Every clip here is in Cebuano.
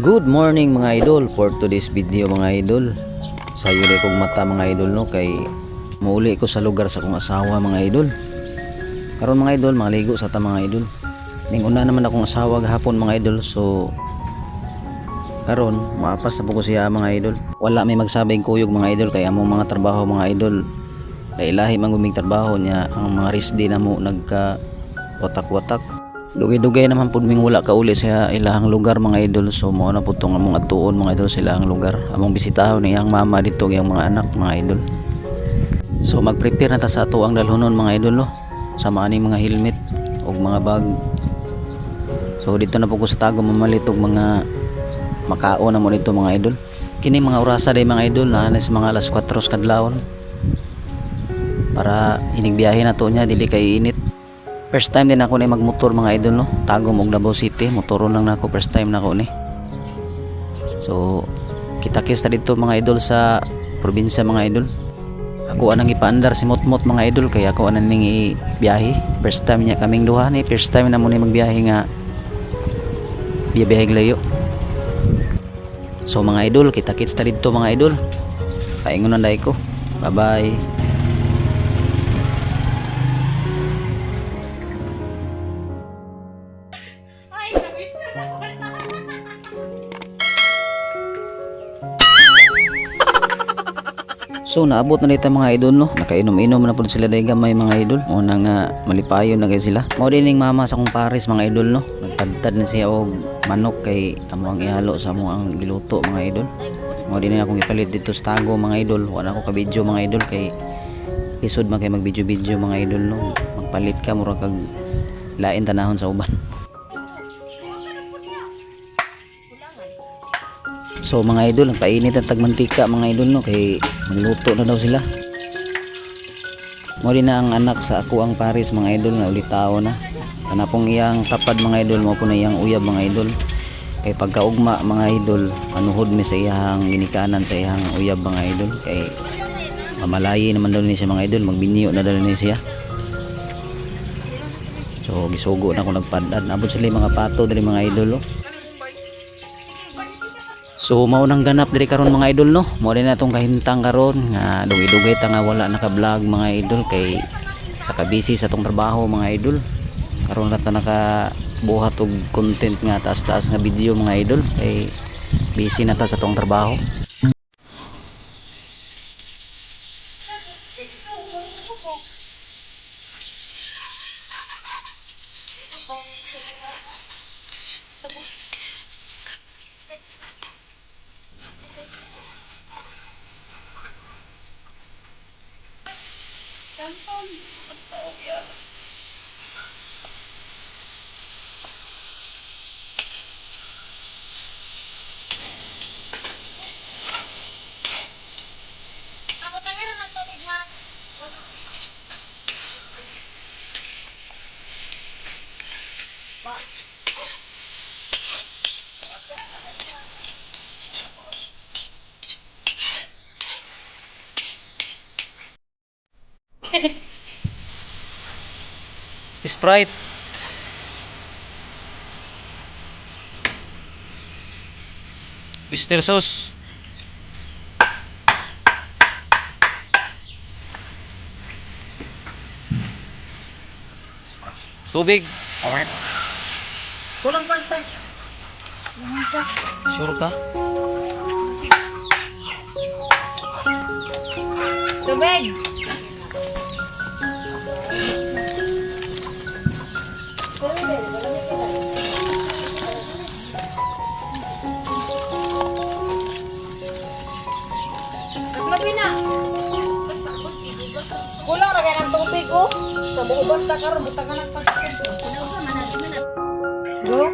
Good morning, mga idol, for today's video, mga idol. Sayo na kong mata, mga idol, no, kay muuli ko sa lugar sa akong asawa, mga idol. Karon, mga idol, maligo sa ta, mga idol. Ning una naman akong asawa gahapon, mga idol, so karon maapas na po ko siya, mga idol. Wala may magsabing kuyog, mga idol, kay among mga trabaho, mga idol. Lailahi man guming trabaho niya, ang mga rest day na mo nagka watak-watak. Dugay-dugay naman pud ming wala ka uli sa ilahang lugar, mga idol, so mao na pud tong among atuon, mga idol, sa ilahang lugar. Among bisitahon ni iyang mama dito, iyang mga anak, mga idol. So mag-prepare na ta sa ato ang dalhonon, mga idol, no, sa mga aning mga helmet ug mga bag. So dito na po ko sa Tagum mamalit og mga makaon na mo dito, mga idol. Kini mga orasa day, mga idol, na sa mga alas 4 sa kadlawon para inig biyahe na to niya dili kay init. First time din ako ni magmotor, mga idol, no, Tagum ug Davao City, motoron lang nako, first time na ako ni. So kita kits ta dito, mga idol, sa probinsya, mga idol. Ako anang ipaandar si Motmot, mga idol, kay ako anang ning biyahe. First time niya, kaming duha ni, first time na mo ni magbiyahe nga biyahe layo. So mga idol, kita kits ta dito, mga idol. Paingon na dai ko. Bye bye. Ay, na-picture na wala. So naabot na dito, mga idol, no. Nakainom-inom na pud sila dahil gamay, mga idol. Una nga malipayon na kay sila. Mao din ning mama sa akong pares, mga idol, no. Nagtadtad na siya og manok kay amo ang ihalo sa amo ang giluto, mga idol. Mao din akong ipalit dito sa Tagum, mga idol. Wala ko ka video, mga idol, kay lisod man kay mag video video, mga idol, no. Magpalit ka, mura kag lain tanahon sa uban. So mga idol, ang painit ang tagmantika, mga idol, no, kay magluto na daw sila. Mo din na ang anak sa ako ang Paris, mga idol, na ulitaw na. Kana pong iyang tapad, mga idol, mo po na iyang uyab, mga idol. Kay pagkaugma, mga idol, manuhod mi sa iyang ginikanan, sa iyang uyab, mga idol, kay mamalayi naman daw ni siya, mga idol, magbinyo na daw ni siya. So gisugo na ko nagpadad. Abot sila yung mga pato diri, mga idol, oh. So mao nang ganap diri karon, mga idol, no. Mao din atong kahimtang karon nga dugay-dugay ta nga wala naka-vlog, mga idol, kay sa kabisi sa atong trabaho, mga idol. Karon ra ta naka buhat og content nga taas-taas nga video, mga idol, kay busy na ta sa atong trabaho. Ako tangero ng tubig ha. Sprite. Oyster sauce. Tubig. Kulang pa sa. Sure ka? Tubig. Labi na. Kulang ra kay ng tubig oh. Sa buo basta karon butang ka ng pagkain. Go.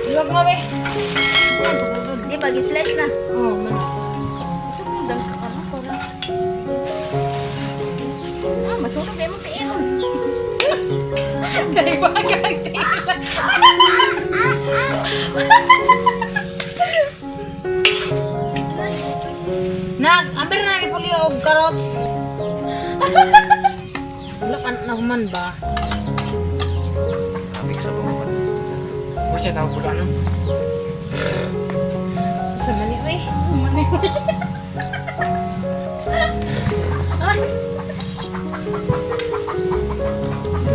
Iwag mo be. Di ba, slice na. Oh, man. Gusto mo dang ka ano para. Ah, masunog na imong tiil. Dahil ba kang tiil? Nak, amber na ipuli og carrots. Wala ka na human ba? Sa mga Mo siya tawag pula no. Sa mani oy.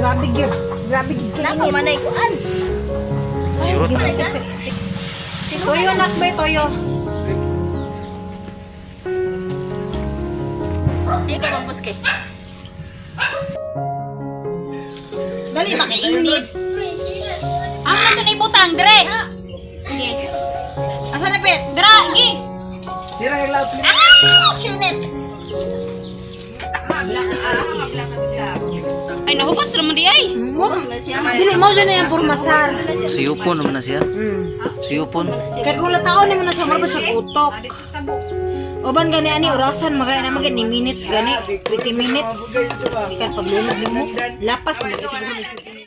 Grabe gyud. Grabe gyud kay Napa manay kuan. Ay, gisakit sa Toyo nak may toyo. Ay ka bang buske. Dali makainit. Ang man to ni butang dre. Sige. Asa na pet? Dra, gi. Sira kay love. Ah, chunit. Ay, nahubos raman di ay. Dili mo siya na yung purmasar. Siyupon naman na siya. Siyupon. Kay kung lataon nimo na sa mura ba siya utok. Uban gani ani orasan magay na magani minutes gani 20 minutes. Ikan paglunod nimo lapas na kasi siguro.